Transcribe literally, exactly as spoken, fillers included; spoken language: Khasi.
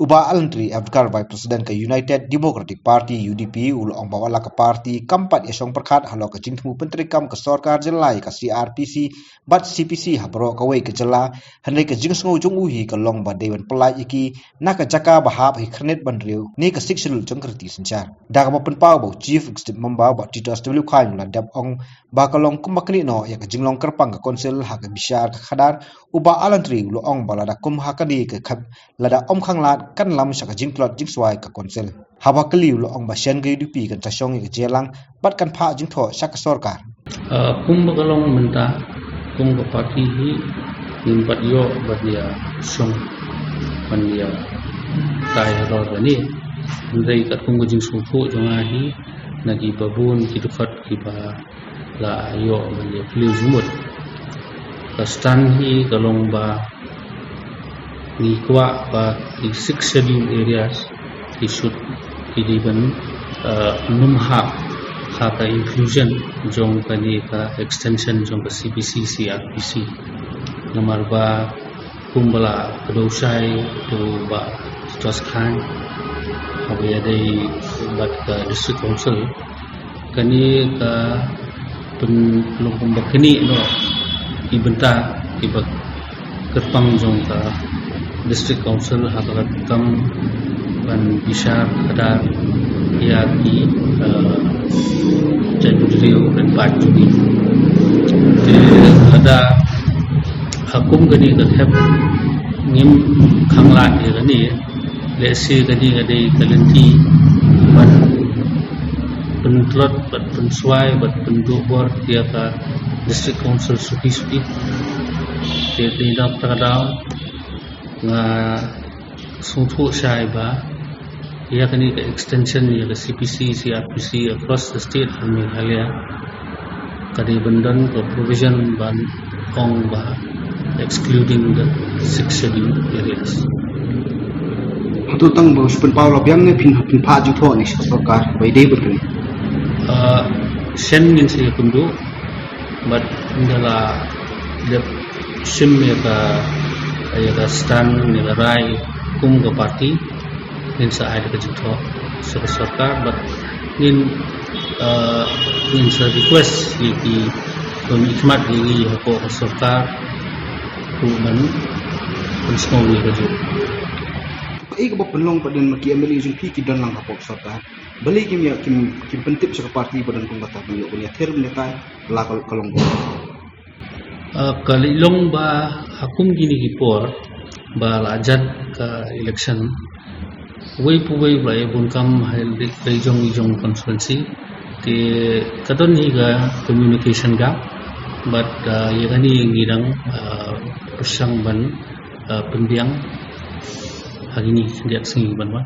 U Bah Allantry Avdkar, Vice President ka United Democratic Party, U D P, u la ong ba wat la ka party kam pat ïa shong pyrkhat halor ka jingthmu pyntreikam ka sorkar jylla ïa ka C R P C bad C P C ha baroh kawei ka jylla, hynrei ka jingsngew jong u hi ka long ba dei ban pyllait ïa ki na ka jaka ba hap ha ki khyrnit ba hynriew ne ka Sixth Schedule jong ka riti synshar. Da kaba pynpaw ba u Chief Executive Member Bah Titos W Chyne u la dep ong ba ka long kumba knieh noh ïa ka jinglong kyrpang ka Council ha ka bishar ka khadar, u Bah Allantry u la ong ba lada kum ha kane ka khep, lada ym khanglad kan lam sha ka jingtlot jingswai ka Council. Haba kylli u la ong ba shen ka U D P kan sa shong ïa ka jingïalang bad kan phah jingthoh sha ka sorkar. Ah, kumba ka long mynta, kum ka party hi ngim pat ïoh ban ïa shong ban ïa tai halor kane. Hynrei katkum ka jingsngewthuh jong nga hi na kiba bun ki dkhot kiba la ïoh ban ïa plie jingmut. Ka stand hi ka long ba ngi kwah ba ki Sixth Schedule areas ki shu, ki dei ban, uh, nym hap ha ka inclusion jong kane ka extension jong ka C P C C R P C. Namar ba kumba la kdew shai da u Bah Titos Chyne, haba ïadei bad ka District Council, kane ka pynlong kumba knieh noh ki bynta kiba kyrpang jong ka District Council ha ka kam ban bishar khadar ïa ki, eh, jaitbynriew ryngkat jong ngi. Te lada ha kum kane ka khep ngim khanglad ïa kane, lehse kane ka dei ka lynti ban pyntlot, ban pynswai, ban pynduh bor ïa ka District Council suki suki. Te dei na kata ka daw nga sngewthuh shai ba ïa kane ka extension ïa ka C P C, C R P C across the state of Meghalaya ka dei ban don ka provision ban ong ba excluding the Sixth Schedule areas. Hato tang ba shu pynpaw la biang ne phin, phin phah jingthoh ne sha sorkar ba ïadei bad kane? Ah, shen ngin sa ïakynduh bad ynda la dep shim ïa ka, ïa ka stand, ïa ka rai kum ka party, ngin sa ai da ka jingthoh sha ka sorkar bad ngin, eh, ngin sa request ïa ki ba mihkhmat ïa ngi hapoh ka sorkar ruh ban pynsngew ïa ka jong. Kaei kaba pynlong pat don ma ki M L A jong phi ki don lang hapoh ka sorkar? Balei kim ïa, kim, kim pyntip sha ka party ba don kum kata ban ïoh ban ïathir mynta la ka, ka long. Ah, ka long ba ha kum kine ki por ba la jan ka election, uwei pa uwei u la ïa bun kam ha ka jong ka jong constituency. Te ka don hi ka communication gap bad, ah, ïa kane ngi dang, ah, pyrshang ban, ah, pynbiang ha kine ki khyndiat sngi ban wan.